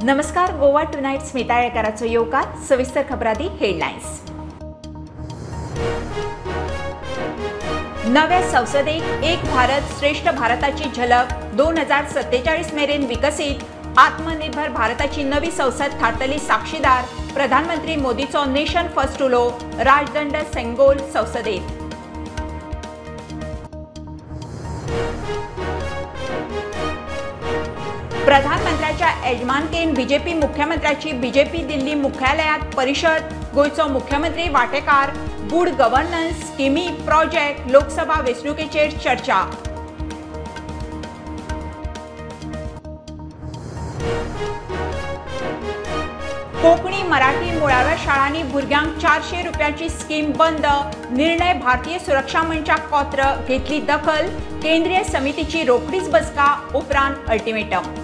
नमस्कार, गोवा टुनायट स्मिता येळकाराचो येवकार. सविस्तर खबरादी हेडलायन्स. नव्या संसदेक एक भारत श्रेष्ठ भारताची झलक. 2047 मेरेन विकसीत आत्मनिर्भर भारताची नवी संसद थारतली साक्षीदार. प्रधानमंत्री मोदीचो नेशन फर्स्ट उलो राजदंड सेंगोल संसदेत. प्रधानमंत्र्याच्या यजमानकेन बीजेपी मुख्यमंत्र्याची बीजेपी दिल्ली मुख्यालयात परिषद. गोंयचो मुख्यमंत्री वाटेकार. गुड गव्हर्नन्स स्किमी प्रोजेक्ट लोकसभा वेंचणुकेचेर चर्चा. कोंकणी मराठी मुळाव्या शाळांनी भुरग्यांक 400 रुपयांची स्कीम बंद. निर्णय भारतीय सुरक्षा मंचा कोत्र घेतली दखल. केंद्रीय समितीची रोखडीच बसका, उपरांत अल्टिमेटम.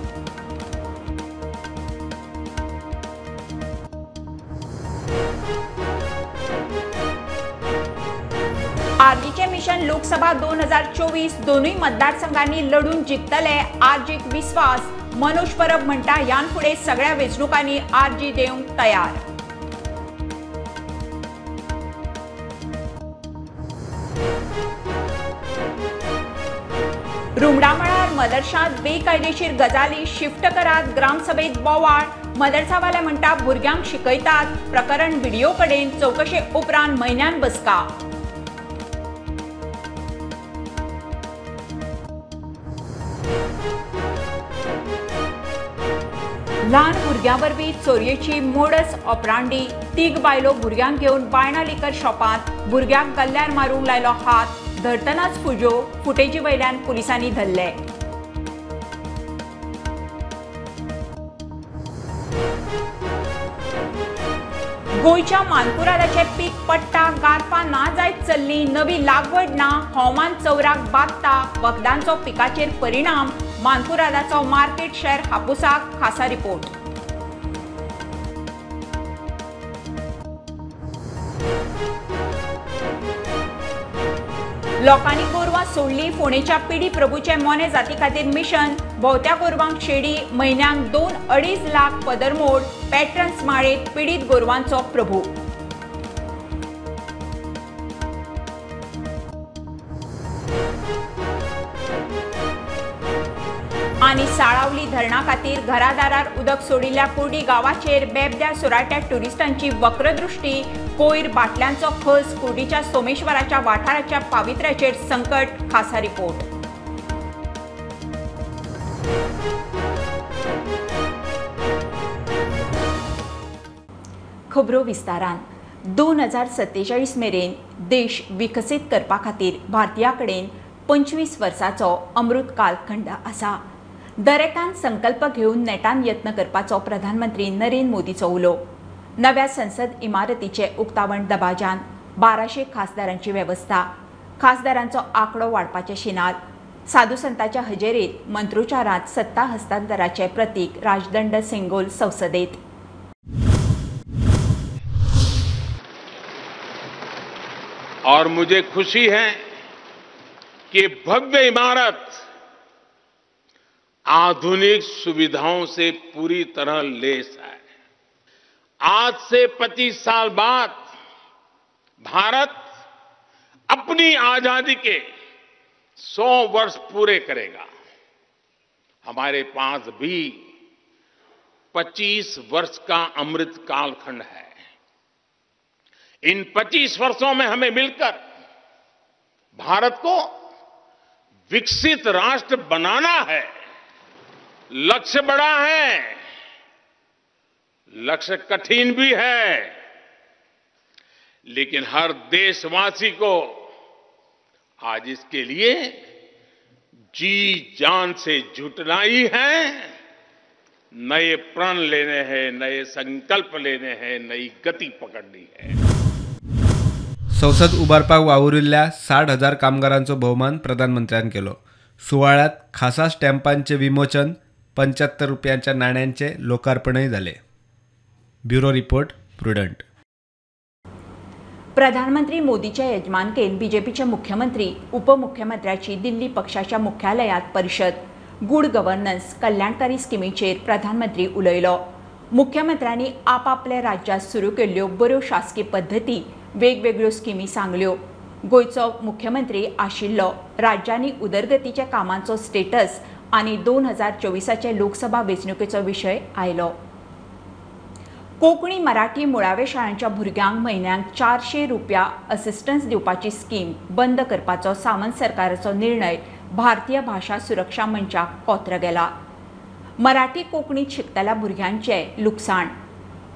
आरजीचे मिशन लोकसभा 2024 दोनूय मतदारसंघांनी लढून जिखतले. आरजीक विस्वास. मनोज परब म्हणटा ह्यान फुडें सगळ्या वेंचणुकांनी आरजी देवंक तयार. रुमडामळार मदरशांत बेकायदेशीर गजाली शिफ्ट करात. ग्रामसभेत बोवाळ. मदरसावाले म्हणटा भुरग्यांक शिकयतात. प्रकरण व्हिडिओ कडेन चवकशे उपरांत म्हयन्यान बसका. ल्हान भुरग्यां वरवीं चोरयेची मोडस ऑपरांडी. तीग बायलो भुरग्यांक घेवन बायणा लिकर शॉपांत. भुरग्याक गल्ल्यार मारूंक लायलो हात. धरतनाच फुजो. फुटेजी वयल्यान पुलिसांनी धरले. गोंयच्या मानकुरादाचें पीक पडटा. गारफां ना जायत चल्ली. नवी लागवड ना. हवामान चवराक बादता. वखदांचो पिकाचेर परिणाम. मानकुरादाचो मार्केट शेअर हापुसाक. खासा रिपोर्ट. लोकांनी गोरवां सोडली. फोंडेच्या पिडी प्रभूचे मोने जाती खातीर मिशन. भोवत्या गोरवांक शेडी. म्हयन्यांक 2-2.5 लाख पदरमोड. पॅटर्न्स माळेत पिडीत गोरवांचो प्रभू. आनी साळावली धरणा खातीर घरादारार उदक सोडिल्ल्या कुर्डी गांवाचेर बेबद्या सुराट्या ट्युरिस्टांची वक्रदृष्टी. कोयर बाटल्यांचो खस. कुर्डीच्या सोमेश्वराच्या वाठाराच्या पावित्र्याचेर संकट. खासा रिपोर्ट. खबरो विस्तारान. 2047 मेरेन देश विकसीत करपा खातीर भारतीया कडेन 25 वर्सांचो अमृत कालखंड आसा. दरेकान संकल्प घेवन नेटान यत्न करपाचो प्रधानमंत्री नरेंद्र मोदीचो उलो. नव्या संसद इमारतीचे उक्तावण दबाज्यान. 1200 खासदारांची वेवस्था. खासदारांचो आंकडो वाडपाचे शिनार. साधू संताच्या हजेरीत मंत्रोच्चारांत सत्ता हस्तांतराचे प्रतीक राजदंड सेंगोल संसदेत. और मुझे खुशी है कि भव्य इमारत आधुनिक सुविधाओं से पूरी तरह लैस है. आज से 25 साल बाद भारत अपनी आजादी के 100 वर्ष पूरे करेगा. हमारे पास भी 25 वर्ष का अमृत कालखंड है. इन 25 वर्षों में हमें मिलकर भारत को विकसित राष्ट्र बनाना है. लक्ष्य बड़ा है, लक्ष्य कठिन भी है, लेकिन हर देशवासी को आज इसके लिए जी जान से जुटना ही है. नए प्रण लेने हैं, नए संकल्प लेने हैं, नई गति पकड़नी है. संसद उबारपाक वावुरिल्ल्या 60,000 कामगारांचो भोवमान प्रधानमंत्र्यान केलो. सुवाळ्यात खासा स्टॅम्पांचे विमोचन, 75 रुपयांच्या नाण्यांचे लोकार्पणय जाले. Bureau report, Prudent. प्रधानमंत्री मोदीच्या यजमानकेन बीजेपीचे मुख्यमंत्री उपमुख्यमंत्र्याची दिल्ली पक्षाच्या मुख्यालयात परिषद. गुड गव्हर्नन्स कल्याणकारी स्किमीचेर प्रधानमंत्री उलयलो. मुख्यमंत्र्यांनी आपापल्या राज्यात सुरू केल्ल्यो बऱ्यो शासकीय पद्दती, वेगवेगळ्यो स्किमी सांगल्यो. गोंयचो मुख्यमंत्री आशिल्लो राज्यांनी उदरगतीच्या कामांचो स्टेटस आनी 2024 लोकसभा वेंचणुकेचो विशय आयलो. कोंकणी मराठी मुळाव्या शाळांच्या भुरग्यांक म्हयन्याक 400 रुपया असिस्टन्स दिवपाची स्कीम बंद करपाचो सावंत सरकाराचो निर्णय भारतीय भाशा सुरक्षा मंचाक कोत्र गेला. मराठी कोंकणीत शिकतल्या भुरग्यांचे लुकसाण.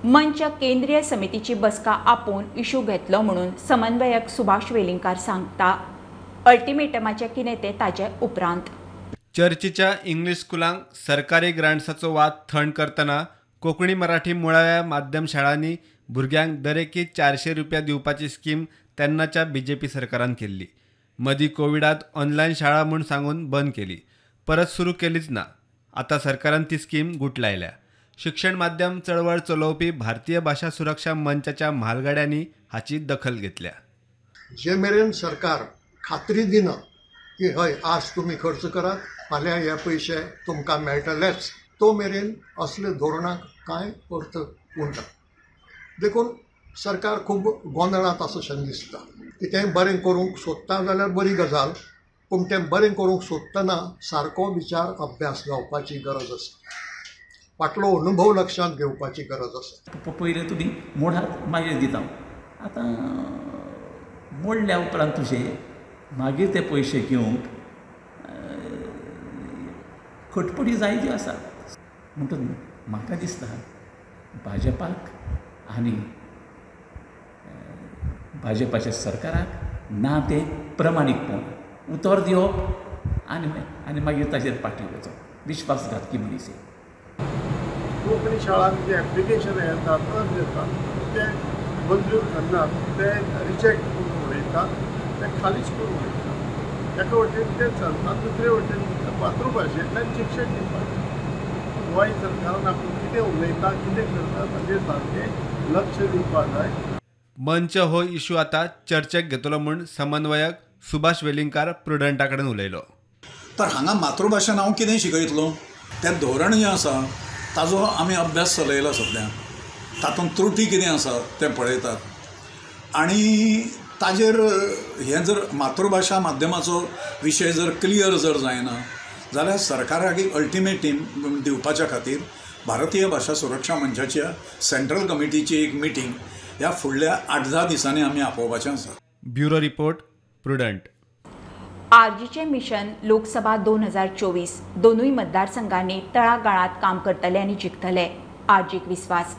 मंच केंद्रीय समितीची बसका आपोवन इशू घेतलो म्हणून समन्वयक सुभाष वेलिंगकार सांगता. अल्टिमेटमाचे कितें तें ताजे उपरांत. चर्चीच्या इंग्लीश स्कुलांक सरकारी ग्रांट्साचो वाद थंड करतना कोंकणी मराठी मुळाव्या माध्यम शाळांनी भुरग्यांक दरेकी 400 रुपया दिवपाची स्कीम तेन्नाच्या बीजेपी सरकारान केल्ली. मदीं कोविडांत ऑनलायन शाळा म्हूण सांगून बंद केली, परत सुरू केलीच ना. आतां सरकारान ती स्कीम गुटलायल्या. शिक्षण माध्यम चळवळ चलोवपी भारतीय भाशा सुरक्षा मंचाच्या म्हालगड्यांनी हाची दखल घेतल्या. जे मेरेन सरकार खात्री दिना की हय आज तुमी खर्च करात, फाल्यां हे पयशे तुमकां मेळटलेच, तो मेरेन असले धोरणाक कांय अर्थ उरना. देखून सरकार खूब गोंदळांत आसा अशें दिसता. कितेंय बरें करूंक सोदता जाल्यार बरी गजाल, पूण तें बरें करूंक सोदतना सारको विचार अभ्यास जावपाची गरज आसा, फाटलो अनुभव लक्षांत घेवपाची गरज आसा. पयलें तुमी मोडात मागीर दिता. आतां मोडल्या उपरांत तुजें मागीर ते पयशे घेवंक खटपटी जायत्यो आसा. म्हणटकच म्हाका दिसता भाजपाक आनी भाजपाच्या सरकाराक ना तें प्रमाणीकपण उतर दिवप आनी आनी मागीर ताचेर फाटीं वचप, विश्वासघातकी मनीस. कोंकणी शाळांक जे एप्लिकेशन येतात, अर्ज येतात, ते मंजूर करनात, ते रिजेक्ट करून उडयतात, ते खालीच करून उडयतात. एका वटेन तें चलता, दुसरे वटेन मातृभाशेंतल्यान शिक्षण दिवपाचें. गोंय सरकारान आपूण कितें उलयता, कितें करता ताचेर सारकें लक्ष दिवपाक जाय. मंच हो इशू आतां चर्चेक घेतलो म्हूण समन्वयक सुभाष वेलिंगकार प्रुडंटा कडेन उलयलो. तर हांगा मातृभाशेन हांव कितें शिकयतलो तें धोरण जें आसा ताजो आमी अभ्यास चलयला सद्या. तातूंत त्रुटी कितें आसा तें पळयतात आनी ताजेर हें जर मातृभाशा माध्यमाचो विशय जर क्लियर जर जायना जाल्यार सरकाराक एक अल्टिमेटीम दिवपाच्या खातीर भारतीय भाशा सुरक्षा मंचाच्या सेंट्रल कमिटीची एक मिटींग ह्या फुडल्या 8-10 दिसांनी आमी आपोवपाचें आसा. Bureau report, Prudent. आरजीचे मिशन लोकसभा 2024 दोनूय मतदारसंघांनी तळागाळात काम करतले आनी जिखतले. आरजीक विस्वास.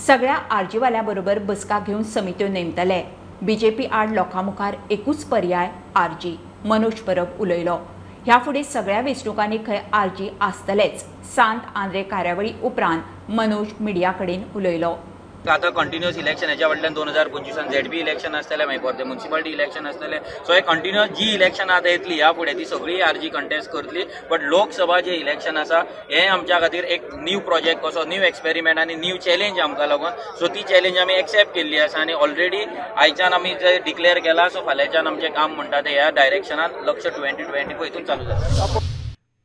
सगळ्या आरजीवाल्या बरोबर बसका घेवन समित्यो नेमतले. बीजेपी आड लोकां मुखार एकूच पर्याय आरजी, मनोज परब उलयलो. ह्या फुडें सगळ्या वेंचणुकांनी खंय आरजी आसतलेच. सांत आंद्रे कार्यावळी उपरांत मनोज मिडिया कडेन उलयलो. आतां कंटिन्युअस इलेक्शन हेच्या फाटल्यान 2025 झेडपी इलेक्शन आसतलें, मागीर परतें म्युनिसिपालिटी इलेक्शन आसतलें. सो हे कंटिन्युअस जी इलेक्शन आतां येतली ह्या फुडें ती सगळी आरजी कंटेस्ट करतली. बट लोकसभा जे इलेक्शन आसा हें आमच्या खातीर एक न्यू प्रोजेक्ट कसो, न्यू एक्सपेरिमेंट आनी न्यू चॅलेंज आमकां लागून. सो ती चॅलेंज आमी एक्सेप्ट केल्ली आसा आनी ऑलरेडी आयच्यान आमी जे डिक्लेअर केला, सो फाल्यांच्यान आमचें काम म्हणटा तें ह्या डायरेक्शनान लक्ष 2024 हितून चालू जाता.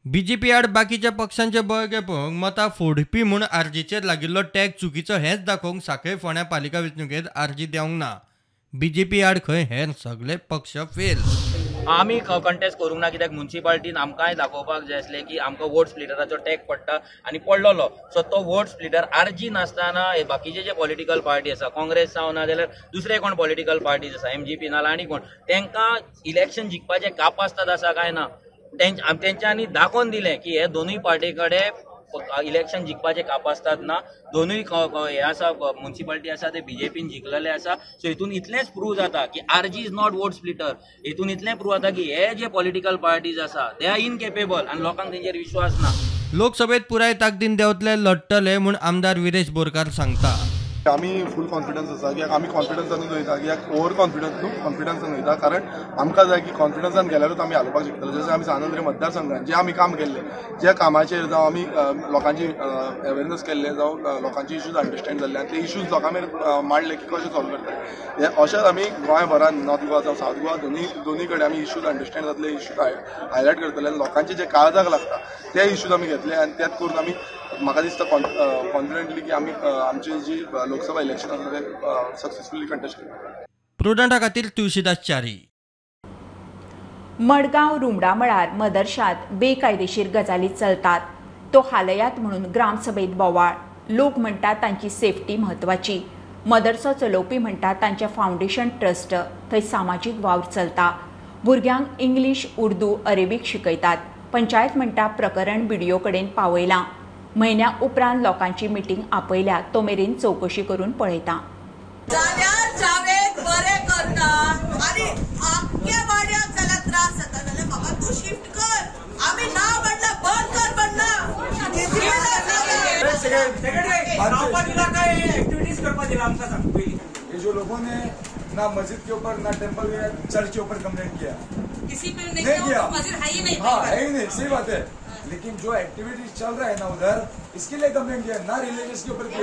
बीजेपी आड बाकीच्या पक्षांचे बळगें पळोवंक मतां फोडपी म्हूण आरजीचेर लागिल्लो टॅग चुकीचो हेंच दाखोवंक साखळे फोंड्या पालिका वेंचणुकेंत आरजी देंवंक ना. बीजेपी आड खंय हेर सगळे पक्ष फेल. आमी कंटेस्ट करूंक ना कित्याक म्युनिसिपालिटीन आमकांय दाखोवपाक जाय आसलें की आमकां वोट स्प्लिटराचो टॅग पडटा आनी पडलेलो. सो तो वोट स्प्लिटर आरजी नासतना बाकीचे जे पॉलिटिकल पार्टी आसा, काँग्रेस जावं ना जाल्यार दुसरे कोण पॉलिटिकल पार्टीज आसा, एमजीपी नाल्यार आनी कोण, तांकां इलेक्शन जिखपाचें कापास्ताद आसा काय ना तेंच्यांनी दाखोवन दिलें की हे दोनूय पार्टी कडेन इलेक्शन जिखपाचें कापास्ताद ना. दोनूय हे आसा म्युनिसिपालिटी आसा ते बीजेपीन जिखलेले आसा. सो हितून इतलेंच प्रूव जाता की RG is not vote splitter. हितून इतलें प्रूव जाता की हे जे पॉलिटिकल पार्टीज आसा they are incapable आनी लोकांक तेंचेर विश्वास ना. लोकसभेत पुराय ताकदीन देंवतले, लढटले म्हूण आमदार विरेश बोरकार सांगता. आमी फूल कॉन्फिडन्स आसा की आमी कॉन्फिडन्सान वयता, कित्याक ओवर कॉन्फिडन्स न्हू, कॉन्फिडन्सान वयता. कारण आमकां जाय की कॉन्फिडन्सान गेल्यारूच आमी हालोवपाक शकतले. जशें आमी सान आंद्रे मतदारसंघान जें आमी काम केल्लें, ज्या कामाचेर जावं आमी लोकांची अवेरनस केल्लें, जावं लोकांचे इश्यूज अंडरस्टँड जाल्ले आनी ते इश्यूज लोकां मेरेन मांडले की कशें सॉल्व करतले. अशेंच आमी गोंयभरान नॉर्थ गोवा जावं सावथ गोवा दोनूय कडेन आमी इश्यूज अंडरस्टँड जातले, इश्यूज हायलायट करतले आनी लोकांचे जे काळजाक लागता ते इश्यूज आमी घेतले आनी त्यात करून आमी म्हाका दिसता कॉन्फिडंटली की आमी आमची जी लोकसभा इलेक्शन आसा ते सक्सेसफुली कंटेस्ट करतले. प्रुडंटा खातीर तुळशीदास च्यारी. मडगांव रुमडामळार मदरशात बेकायदेशीर गजाली चलतात तो हालयात म्हणून ग्रामसभेत बोवाळ. लोक म्हणटात तांची सेफ्टी म्हत्वाची. मदरसो चलोवपी म्हणटात तांचें फावंडेशन ट्रस्ट थंय सामाजीक वावर चलता. भुरग्यांक इंग्लीश उर्दू अरेबीक शिकयतात. पंचायत म्हणटा प्रकरण बीडीओ कडेन पावयलां. म्हयन्या उपरांत लोकांची मिटींग आपयल्या तो मेरेन चवकशी करून पळयता. ये जो लोगों ने ना मस्जिद के ऊपर ना टेम्पल या चर्च के ऊपर कंप्लेंट किया, किसी पे नहीं किया, मस्जिद है ही नहीं. हाँ है ही नहीं, सही बात है. लेकिन जो एक्टिविटीज चल रहा है ना उधर, इसके लिए कंप्लेंट किया ना रिलीजियस के ऊपर किया.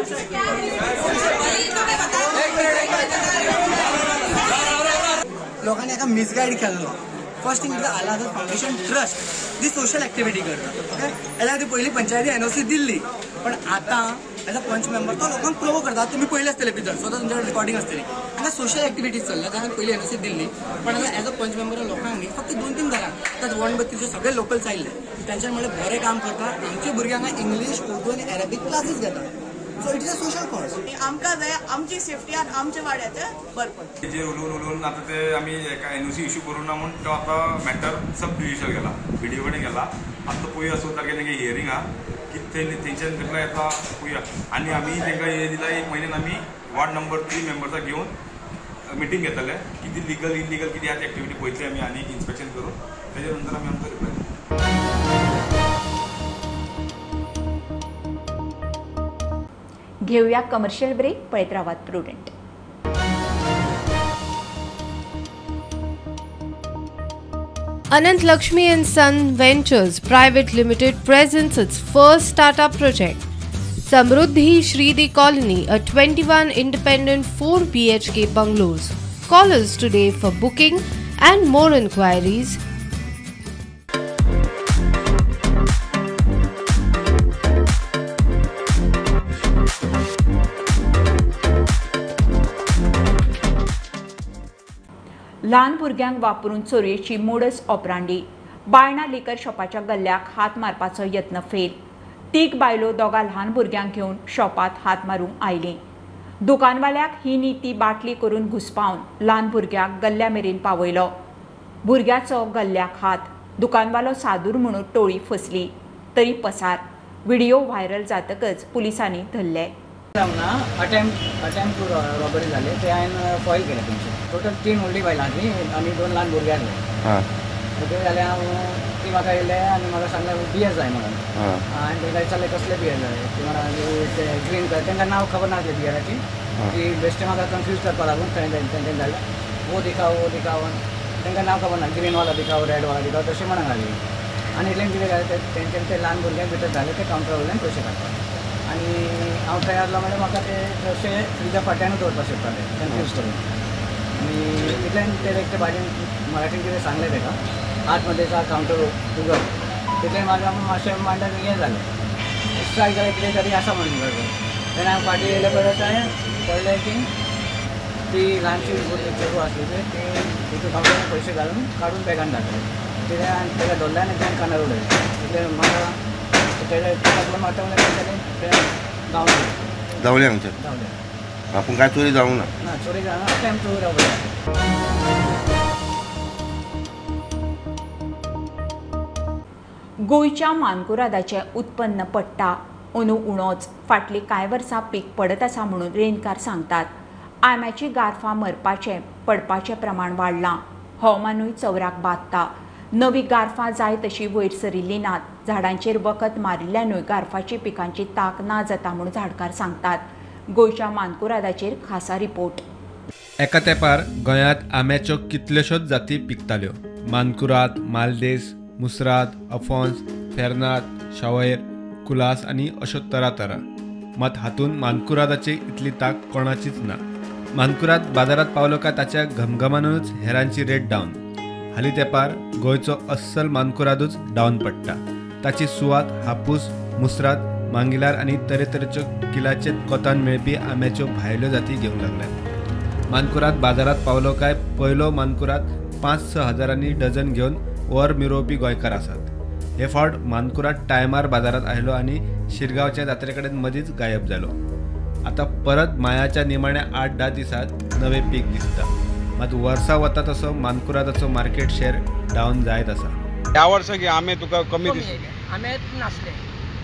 लोकांनी एका मिसगायड केल्लो. फर्स्ट थिंग म्हणल्यार आला फावंडेशन ट्रस्ट जी सोशल एक्टिविटी करता. ओके, हेज्या खातीर पयलीं पंचायती एनओसी दिल्ली, पण आतां एज अ पंच मेंबर तो लोकांक प्रोवो करता. तुमी पयले आसतले भितर स्वता, तुमच्या कडेन रिकॉर्डिंग आसतली. हांगा सोशल एक्टिविटीज चल्ल्या ताणें पयलीं एनओसी दिल्ली, पण आतां एज अ पंच मेंबर लोकांक न्ही फक्त 2-3 घरां त्यात वणबत्तीचे सगळे लोकल्स आयिल्ले तेंच्यान म्हणल्यार बरें काम करता. आमच्या भुरग्यांक इंग्लीश उर्दू आनी अरेबीक क्लासीस घेता. So it is a social cause. आमकां जाय आमची सेफ्टी आनी आमच्या वाड्याचें बरें पडटा. जे उलोवन उलोवन आतां ते आमी एका एनओसी इश्यू करूं ना म्हूण तो आतां मॅटर सब ज्युडिशियल गेला, बीडीओ कडेन गेला. आतां पळोवया 16 तारखेर तेंगे हियरींग आहा की थंयच्यान रिप्लाय येता पळोवया. आनी आमी तेंकां हे दिला 1 म्हयन्यान आमी वार्ड नंबर 3 मेंबर्साक घेवन मिटींग घेतले, कितें लिगल इलिगल कितें आहा ती एक्टिविटी पळयतली आमी आनी इन्स्पेक्शन करून तेजे नंतर आमी आमचो रिप्लाय दितले. घेऊया कमर्शियल ब्रेक. पळयत रावात Prudent. Anant Lakshmi and Son Ventures Private Limited presents its first startup project, Samruddhi Shreedi Colony, a 21 independent 4 BHK bungalows. Call us today for booking and more inquiries. ल्हान भुरग्यांक वापरून चोरयेची modus ऑपरांडी. Baina liquor शॉपाच्या गल्ल्याक हात मारपाचो यत्न fail. 3 बायलो 2 ल्हान भुरग्यांक घेवन शॉपात हात मारूंक आयलीं. दुकानवाल्याक ही नी ती बाटली करून घुसपावन ल्हान भुरग्याक गल्ल्या मेरेन पावयलो. भुरग्याचो गल्ल्याक हात, दुकानवालो सादूर म्हणून टोळी फसली तरी पसार. व्हिडिओ व्हायरल जातकच पुलिसांनी धरले. अटेम्प्ट टू रॉबरी जाले ते हांवें फॉयल केले. तेंचे टोटल 3 व्हडलीं बायलां आसलीं आनी 2 ल्हान भुरगीं आसले. ते जालें हांव ती म्हाका येयले आनी म्हाका सांगलें बियर जाय म्हणून. हांवें तेंकां विचारलें कसले बियर जाय, ती म्हणा ते ग्रीन कलर. तेंकां नांव खबर नासलें बियराची. ती बेश्टे म्हाका कन्फ्यूज करपाक लागून थंय तेंच्यांनी धाडलें वो दिखाव वो दिखाव. तेंकां नांव खबर ना, ग्रीन वाला दिखाव रेड वाला दिखाव तशें म्हणूंक लागली. आनी इतल्यान कितें जालें तेंच्यांनी ते ल्हान भुरग्यांक भितर धाडले ते कावंटरा वयल्यान पयशे काडपाक. आनी हांव थंय आसलो म्हणल्यार म्हाका ते जशे फ्रिजा फाटल्यानूच दवरपाक शकताले कन्फ्यूज करून. आनी इतल्यान ते एकटे बायलेन मराठीन कितें सांगलें तेका, आतमध्ये कावंटर उगड. तितल्यान म्हाका मातशें मांडाक हें जालें, स्ट्रायक जालें कितें तरी आसा म्हणून कळ्ळें. तेन्ना हांव फाटीं येयले परत हांवें कळ्ळें की ती ल्हानशी चेडूं आसली ती तितून कावंटरान पयशे घालून काडून बॅगान घातले. तिणें आनी तेका धरलें आनी तेणें कानार उडयलें. तितलें म्हाका तेका लागून म्हाका म्हणलें तें धांवलें. धांवलें आमचें धांवलें. आपूण कांय चोरी जावंक ना? ना, चोरी जावंक ना, अटेम्प्ट टू रॉबरी. गोंयच्या मानकुरादाचें उत्पन्न पडटा अंदू उणोच. फाटलीं कांय वर्सां पीक पडत आसा म्हणून रेंदकार सांगतात. आंब्याची गारफां मरपाचें पडपाचें प्रमाण वाडलां. हवामानूय चवराक बादता. नवी गारफां जाय तशी वयर सरिल्ली नात. झाडांचेर वखद मारिल्ल्यानूय गारफाची पिकांची तांक ना जाता म्हूण झाडकार सांगतात. गोंयच्या मानकुरादाचेर खासा रिपोर्ट. एका तेंपार गोंयांत आंब्याच्यो कितल्योश्योच जाती पिकताल्यो. मानकुराद, मालदेस, मुसराद, अफोन्स, फेर्नाद, शावैर, कुलास आनी अश्यो तरातरा. मात हातूंत मानकुरादाची इतली तांक कोणाचीच ना. मानकुराद बाजारांत पावलो काय ताच्या घमघमानूच हेरांची रेट डावन. हालीं तेंपार गोंयचो अस्सल मानकुरादूच डावन पडटा. ताची सुवात हापूस, मुसराद मांगिलार आनी तरेतरेच्यो किलाचे कोतान मेळपी आंब्याच्यो भायल्यो जाती घेवंक लागल्यात. मानकुराद बाजारात पावलो काय पयलो मानकुराद 5-6 हजारांनी डझन घेवन वर मिरोवपी गोंयकार आसात. हे फावट मानकुराद टायमार बाजारात आयलो आनी शिरगांवच्या जात्रे कडेन मदींच गायब जालो. आतां परत मायाच्या निमाण्या 8-10 दिसांत नवें पीक दिसता. मात वर्सा वता तसो मानकुरादाचो मार्केट शेअर डावन जायत आसा. ह्या वर्सा आंबे तुका कमी दिसता? आंबे नासले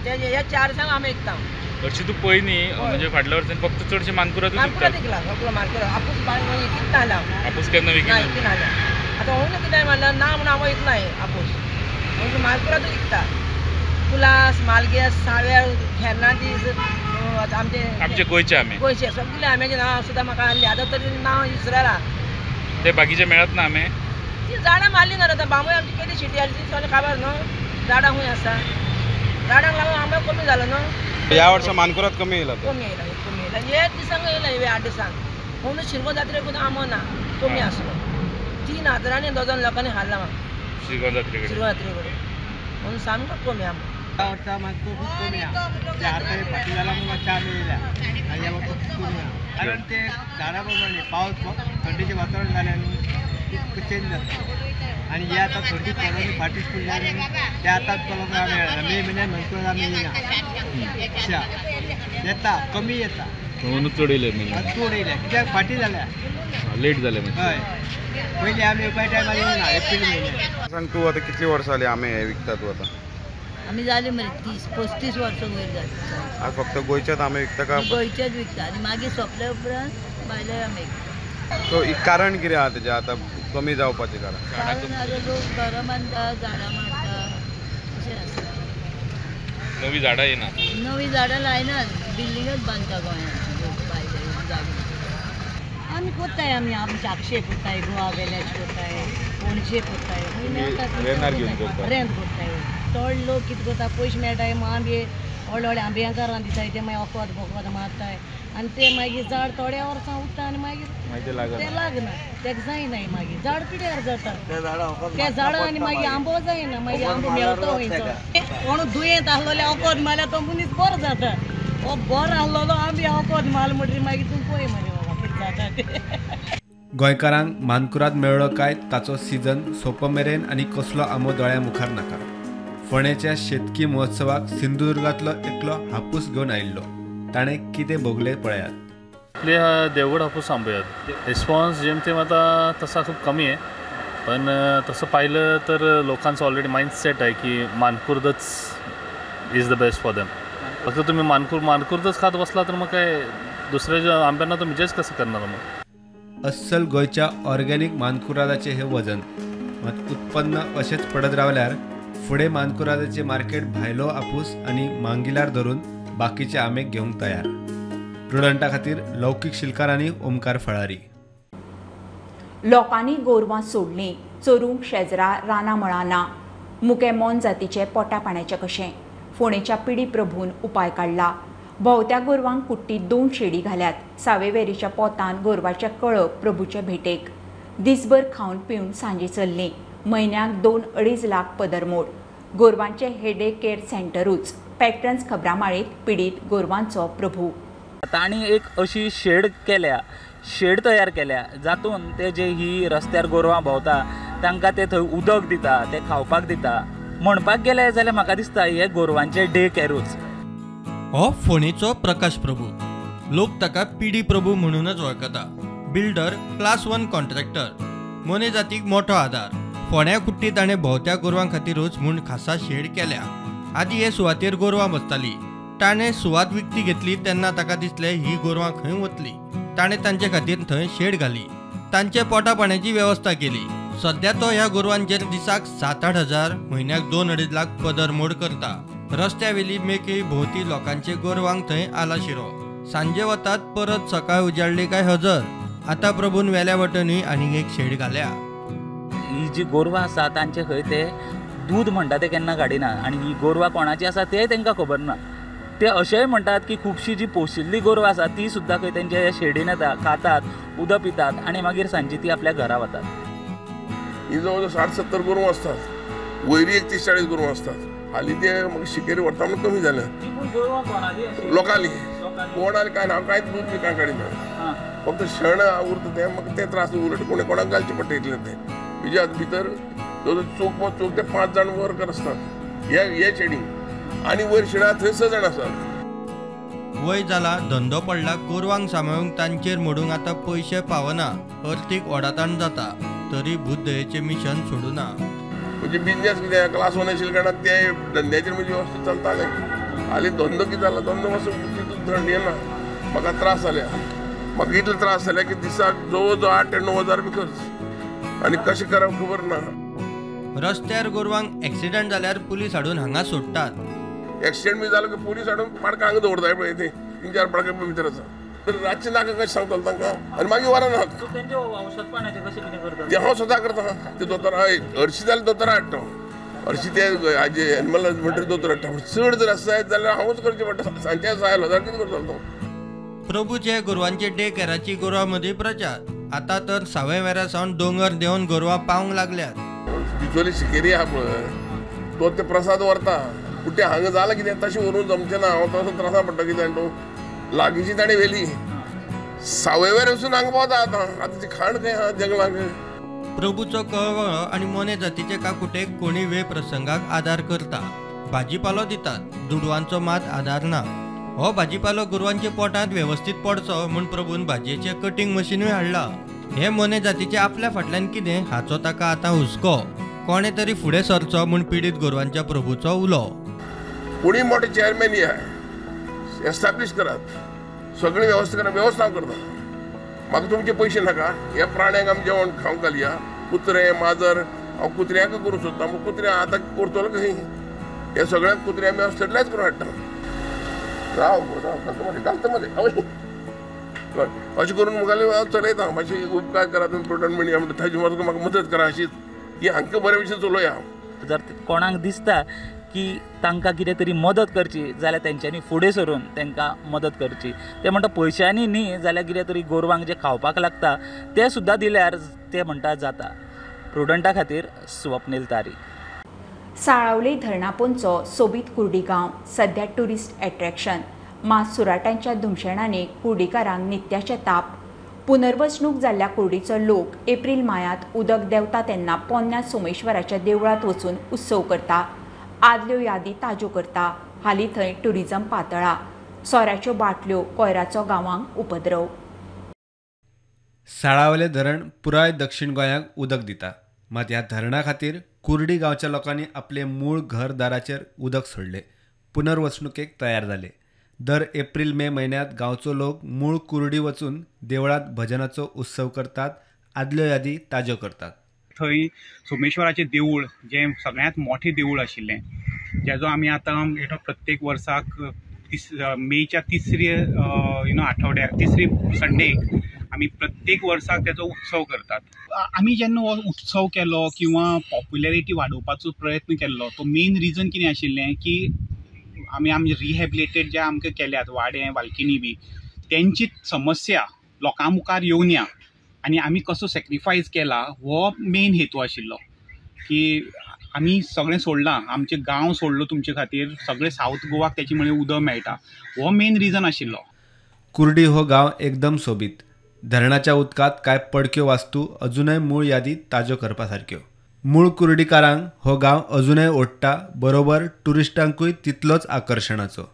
ते ह्या 4 दिसांक आंबे विकता. हरशीं तूं पळय न्ही, म्हणजे फाटल्या वर्सान फक्त चडशे मानकुरादूच मानकुराद विकला सगळो मानकुराद. आपूस विकना जाल्या, आपूस केन्ना विकना जाल्या. आतां हून कितें म्हणल्यार ना म्हणून आंबो विकना आपूस, म्हणून मानकुरादूच विकता. तुलास, मालगेस, साव्यार, फेर्नांदीस, आमचे आमचे गोंयचे आंबे, गोंयचे सगळे आंब्याचे नांव सुद्दां म्हाका आहली. आतां तरी नांव विसरला. ते बाकीचे मेळत ना आंबे? ती झाडां मारली ना आतां. बांबूय आमची केदी शिटी आली ती सगळें खबर न्हू. झाडां खूंय आसा, झाडांक लागून आंबो कमी जालो न्हू. ह्या वर्सा मानकुराद कमी येयला? कमी येयला, कमी येयला. हे दिसांक येयला, हे 8 दिसांक. म्हणून शिरगो जात्रेकूच आंबो ना, कमी आसलो. 3 हजारांनी डझन लोकांनी हाडला म्हाका शिरगो जात्रे कडेन, म्हणून सामको कमी आंबो. ह्या वर्सा मातसो खूब कमी आहा. ते आतां फाटीं जाला म्हणून मातशें आमी येयल्या आनी ह्या वर्सा खूब कमी आहा. कारण ते झाडां प्रमाणे पावस थंडीचें वातावरण जालें न्हू चेंज जाता. आनी हे आतां थंडी पडून फाटीच पडल्या ते आतांच पळोवंक आमी मेळना. मे म्हयन्यान मानकुराद आमी येयना, येता कमी येता. म्हणून चड येयले, चड येयल्या कित्याक फाटीं जाल्या, लेट जालें. हय, पयलीं आमी येवपा टायमार येवना एप्रील म्हयन्यान. सांग तूं आतां कितलीं वर्सां जालीं आंबे हे विकता तूं आतां? आमी जाली मरे 30-35 वर्सां वयर जाली. आज फक्त गोंयचेच आंबे विकता का? गोंयचेच विकता आनी मागीर सोंपल्या उपरांत भायले आंबे विकता. सो कारण कितें आहा तेजें आतां कमी जावपाचें कारण? कारण आतां लोक घरां बांदता, झाडां मारता, अशें आसता. नवीं झाडां येना, नवीं झाडां लायनात, बिल्डिंगच बांदता गोंयांत लोक भायले जागे. आमी कोत्ताय, आमी आमचे आक्षे कोत्ताय, गोवा वेल्याच कोत्ताय, पणजे कोत्ताय, रेंत कोत्ताय. चड लोक कितें करता, पयशे मेळटाय म्हूण आंबे व्हडले व्हडले आंब्यांकारां दिताय, ते मागीर वखद बोखद मारताय आनी ते मागीर झाड थोड्या वर्सां उरता आनी मागीर ते लागना, तेका जायना. मागीर झाड पिड्यार जाता ते झाडां आनी मागीर आंबो जायना, मागीर आंबो मेळटा खंयचो. कोण दुयेंत आसलेले वखद मारल्यार तो मनीस बरो जाता. हो बरो आसलेलो आंबे वखद मारलो म्हणटकीर मागीर तूं पळय मरे बाबा कितें जाता तें. गोंयकारांक मानकुराद मेळ्ळो काय ताचो सिजन सोंपो मेरेन आनी कसलो आंबो दोळ्या मुखार नाका. फोंडेच्या शेतकी महोत्सवाक सिंधुदुर्गांतलो एकलो हापूस घेवन आयिल्लो. ताणें कितें भोगलें पळयात. आपले देवगड हापूस आंबे आहेत. रिस्पॉन्स जेमतेम आता तसा खूप कमी आहे, पण तसं पाहिलं तर लोकांचं ऑलरेडी माइंडसेट आहे की मानकुर्दच is the best for them. फक्त तुम्ही मानकुर्दच खात बसला तर मग काय दुसऱ्या आंब्यांना तुम्ही जज कसं करणार मग? अस्सल गोंयच्या ऑर्गेनिक मानकुरादाचें हें वजन. मात उत्पन्न अशेंच पडत रावल्यार फुडें मानकुरादाचें मार्केट भायलो आपूस आनी मांगिलार धरून बाकीचे आंबे घेवंक तयार. प्रुडंटा खातीर लौकीक शिलकार आनी ओमकार फळारी. लोकांनी गोरवां सोडलीं, चोरूंक शेजरा रानां मळां ना. मुके मोन जातीचे पोटा पाण्याचें कशें. फोंडेच्या पिडी प्रभून उपाय काडला. भोंवत्या गोरवांक कुट्टी 2 शेडी घाल्यात. सावेवेरीच्या पोतान गोरवाचें कळप प्रभूचे भेटेक. दिसभर खावन पिवन सांजे चल्लीं. म्हयन्याक 2-2.5 लाख पदरमोड. गोरवांचे हेडे केअर सेंटरूच पॅट्रन्स खबरां माळेंत पिडीत गोरवांचो प्रभू. तांणी एक अशी शेड केल्या, शेड तयार केल्या जातून ते जे ही रस्त्यार गोरवां भोंवता तांकां ते थंय उदक दिता, ते खावपाक दिता. म्हणपाक गेले जाल्यार म्हाका दिसता हे गोरवांचे डे कॅरूच. हो फोंडेचो प्रकाश प्रभू. लोक ताका पिडी प्रभू म्हणूनच वळखता. बिल्डर, क्लास 1 कॉन्ट्रॅक्टर, मोने जातीक मोठो आदार. फोंड्या कुट्टी ताणें भोंवत्या गोरवां खातीरूच म्हूण खासा शेड केल्या. आदी हे सुवातेर गोरवां बसताली. ताणें सुवात विकती घेतली तेन्ना ताका दिसलें ही गोरवां खंय वतली. ताणें तांचे खातीर थंय शेड घाली, तांचे पोटा पाण्याची वेवस्था केली. सद्या तो ह्या गोरवांचेर दिसाक 7-8 हजार, म्हयन्याक 2-2.5 लाख पदरमोड करता. रस्त्यावेली मेकळी भोंवती लोकांचे गोरवांक थंय आलाशिरो. सांजे वतात, परत सकाळ उजाडली काय हजर. आतां प्रभून वेल्या वटेनूय आनीक एक शेड घाल्या. ही जी गोरवां आसा तांचे खंय ते दूद म्हणटा ते केन्ना काडिना आनी ही गोरवां कोणाची आसा तेय तांकां खबर ना. ते अशेंय म्हणटात की खुबशीं जी पोशिल्लीं गोरवां आसा ती सुद्दां खंय तेंच्या शेडीन येता, खातात, उदक पितात आनी मागीर सांजची ती आपल्या घरा वतात. ही जवळ जवळ 60-70 गोरवां आसतात, वयरी एक 30-40 गोरवां आसतात. हालीं ते म्हाका शिकेरी व्हरता म्हणून कमी जालें. लोकांनी कोण आनी काय ना, हांव कांयच दूद बी कांय काडिना, फक्त शेण उरता तें म्हाका ते त्रास उलट कोणे कोणाक घालचें पडटा इतलें तें. म्हणजे भितर जवळ चोख चोख ते 5 जाण वर्कर आसतात हे शेडींग आनी वयर शेणा थंय 6 जाण आसात. वय जाला, धंदो पडला, गोरवांक सांबाळूंक तांचेर मोडूंक आतां पयशे पावना, अर्थीक ओडाताण जाता, तरी भूतदयेचें मिशन सोडूना. म्हणजे बिजनेस कितें क्लास 1 आशिल्ल्या कारणान ते धंद्याचेर म्हणजे व्यवस्थीत चलतालें. हालीं धंदो कितें जाला, धंदो मातसो तितून थंड येना, म्हाका त्रास जाल्या. म्हाका इतले त्रास जाले की दिसाक जवळ जवळ 8 ते 9 हजार बी खर्च, आनी कशें करप खबर ना. रस्त्यार गोरवांक एक्सिडंट जाल्यार पुलीस हाडून हांगा सोडटात. एक्सिडंट बी जालो की पुलीस हाडून पाडकां हांगा दवरताय पळय, ते 3-4 पाडकां भितर आसा. तर रातचें नाका कशें सांगतलो तांकां आनी मागीर वरां नाका. ते हांव स्वता करता ते दोतोर. हय, हरशीं जाल्यार दोतोरा हाडटा, हरशीं ते हाजे एनिमल हजबंडरी दोतोर हाडटा, पूण चड जर आसा जायत जाल्यार हांवूच करचें पडटा. सांजचे आयलो जाल्यार कितें करतलो तो. प्रभूचे गोरवांचे डे केराची गोरवां मदीं प्रचार. आतां तर सावयवेऱ्या सावन दोंगर देंवन गोरवां पावंक लागल्यात. बिचोली शिकेरी आहा पळय, तो ते प्रसाद व्हरता, पूण तें हांगा जालां कितें तशें व्हरूंक जमचें ना. हांव तसो त्रासा पडटा कितें तूं लागींची ताणें व्हेली सावयवेर वचून हांगा पावता. आतां आतां ती खाण खंय आहा जंगलाक. प्रभूचो कळवळो आनी मोने जातीचे काकुटेक कोणी वेळ प्रसंगाक आदार करता. भाजीपालो दितात, दुडवांचो मात आदार ना. हो भाजीपालो गोरवांच्या पोटांत वेवस्थीत पडचो म्हूण प्रभून भाजयेचें कटींग मशिनूय हाडलां. हे मोने जातीचे आपल्या फाटल्यान कितें हाचो ताका आतां हुस्को. कोणे तरी फुडें सरचो म्हूण पिडीत गोरवांच्या प्रभूचो उलो. कोणी मोठे चेअरमॅन या एस्टॅब्लीश करात, सगळी वेवस्था करा, वेवस्था करता. म्हाका तुमचे पयशे नाका, ह्या प्राण्यांक आमी जेवण खावंक घालया. कुत्रे माजर हांव कुत्र्यांक करूंक सोदता, पूण कुत्रे आतां करतलो खंय? हे सगळ्यांक कुत्रे आमी हॉस्पिटलाच करून हाडटा. राव राव घालता मरे, घालता मरे, अशें करून मुखार हांव चलयता. मातशें उपकार करा तुमी प्रुडंट मिडिया म्हणटा ताजे म्हाका मदत करा अशी की हांकां बरे भशेन चलोया. जर कोणाक दिसता की तांकां कितें तरी मदत करची जाल्यार तेंच्यांनी फुडें सरून तांकां मदत करची. ते म्हणटा पयशांनी न्ही जाल्यार कितें तरी गोरवांक जें खावपाक लागता तें सुद्दां दिल्यार ते म्हणटा जाता. प्रुडंटा खातीर स्वप्नील तारी. साळावले धरणापोंचो सोबीत कुर्डी गांव सध्या ट्युरिस्ट एट्रॅक्शन. मात सुराटांच्या धुमशेणांनी कुर्डीकारांक नित्याचे ताप. पुनर्वसणूक जाल्ल्या कुर्डीचो लोक एप्रील मायांत उदक देंवता तेन्ना पोन्न्या सोमेश्वराच्या देवळांत वचून उत्सव करता, आदल्यो यादी ताज्यो करता. हालीं थंय ट्युरिजम पातळा. सोऱ्याच्यो बाटल्यो, कोयराचो गांवांक उपद्रव. साळावले धरण पुराय दक्षिण गोंयाक उदक दिता, मात ह्या धरणा खातीर कुर्डी गांवच्या लोकांनी आपले मूळ घरदाराचेर उदक सोडले, पुनर्वसणुकेक तयार जाले. दर एप्रील मे म्हयन्यांत गांवचो लोक मूळ कुर्डी वचून देवळांत भजनाचो उत्सव करतात, आदल्यो यादी ताज्यो करतात. थंय सोमेश्वराचें देवूळ जें सगळ्यांत मोठें देवूळ आशिल्लें, जेजो आमी आतां प्रत्येक वर्साक मेच्या तिसरे आठवड्याक तिसरी संडेक आमी प्रत्येक वर्साक तेजो उत्सव करतात. आमी जेन्ना हो उत्सव केलो किंवा पॉप्युलरिटी वाडोवपाचो प्रयत्न केल्लो, तो मेन रिजन कितें आशिल्लें की आमी आमचे रिहेबिलिटेड जे आमकां केल्यात वाडे वालकिनी बी तेंची समस्या लोकां मुखार येवया आनी आमी कसो सॅक्रिफायस केला हो मेन हेतू आशिल्लो की आमी सगळें सोडलां, आमचें गांव सोडलो तुमचे खातीर, सगळें सावथ गोवाक तेचे मुळे उदक मेळटा, हो मेन रिजन आशिल्लो. कुर्डी हो गांव एकदम सोबीत. धरणाच्या उदकांत कांय पडक्यो वास्तू अजूनय मूळ यादी ताज्यो करपा सारक्यो. मूळ कुर्डीकारांक हो गांव अजूनय ओडटा, बरोबर ट्युरिस्टांकूय तितलोच आकर्शणाचो.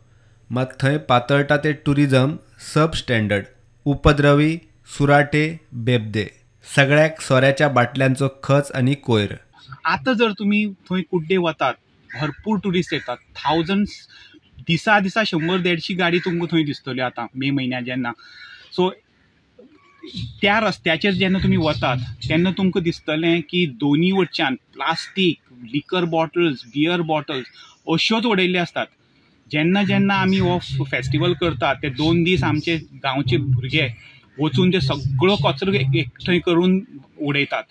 मात थंय पातळटा ते ट्युरिजम सब स्टँडर्ड, उपद्रवी, सुराटे, बेबदे, सगळ्याक सोऱ्याच्या बाटल्यांचो खच आनी कोयर. आतां जर तुमी थंय कुड्डे वतात, भरपूर ट्युरिस्ट येतात, थावजंड्स, दिसा दिसा 100-150 गाडी तुमकां थंय दिसतल्यो आतां मे म्हयन्याक जेन्ना. सो त्या रस्त्याचेर जेन्ना तुमी वतात तेन्ना तुमकां दिसतलें की दोनी वटच्यान plastic, liquor bottles, beer bottles अश्योच उडयल्ल्यो आसतात. जेन्ना जेन्ना आमी हो फेस्टिवल करतात ते 2 दीस आमचे गांवचे भुरगे वचून ते सगळो कचरो एकठांय करून उडयतात.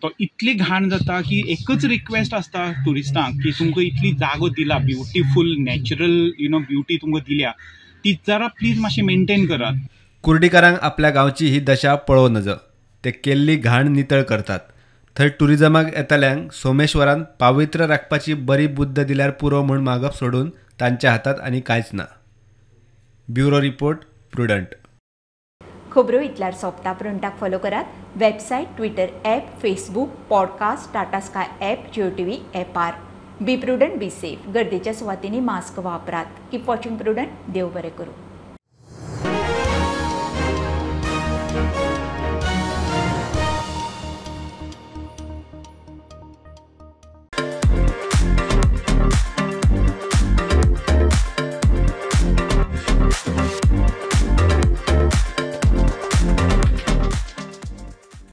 तो इतली घाण जाता की एकच रिक्वेस्ट आसता ट्युरिस्टांक की तुमकां इतली जागो दिला, ब्युटिफूल नॅचरल ब्युटी तुमकां दिल्या, ती जरा प्लीज मातशी मेनटेन करात. कुर्डीकारांक आपल्या गांवची ही दशा पळोवं नजो. ते केल्ली घाण नितळ करतात. थंय टुरिजमाक येतल्यांक सोमेश्वरान पावित्र्य राखपाची बरी बुद्द दिल्यार पुरो म्हूण मागप सोडून तांच्या हातांत आनी कांयच ना. Bureau report, Prudent. खबरो इतल्यार सोंपता. प्रुडंटाक फॉलो करात website, Twitter app, Facebook, podcast, Tata Sky app, Jio TV ऍपार. Be prudent, be safe. गर्देच्या सुवातींनी मास्क वापरात. Keep watching Prudent. देव बरें करूं.